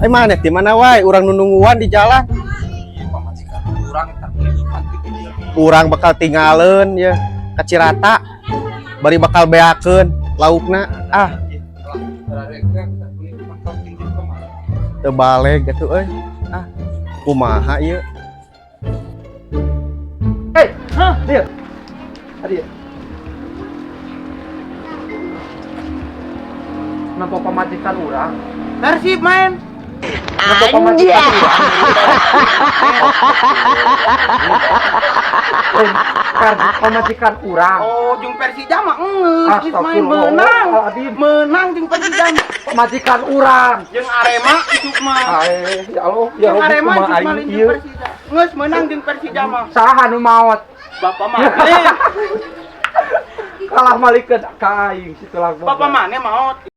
Eh, mana di mana wae urang nunungguan di jalan. Iya, pamajikan urang eta penghidupan ti dia. Urang bakal tinggalin ya ka Cirata. Bari bakal beakeun laukna. Ah, teu baleg gitu euy. Ah, kumaha ieu? Hei, hah, dia. Tadi. Nempo pamajikan urang. Persib main. Nempo pamajikan urang. Eh, pamajikan urang. Oh, jeung Persija mah geus geus main menang. Astagfirullahaladzim. Menang jeung Persija. Pamajikan urang. Jeung Arema isuk mah. Ae, ya Allah, ya Jeung Allah, Arema kumaha isuk aing mah lain jeung ieu. Persija. Geus menang jeung Persija mah. Saha nu maot? Bapak maneh. Kalah malikeun ka aing situ lah. Bapak maneh maot.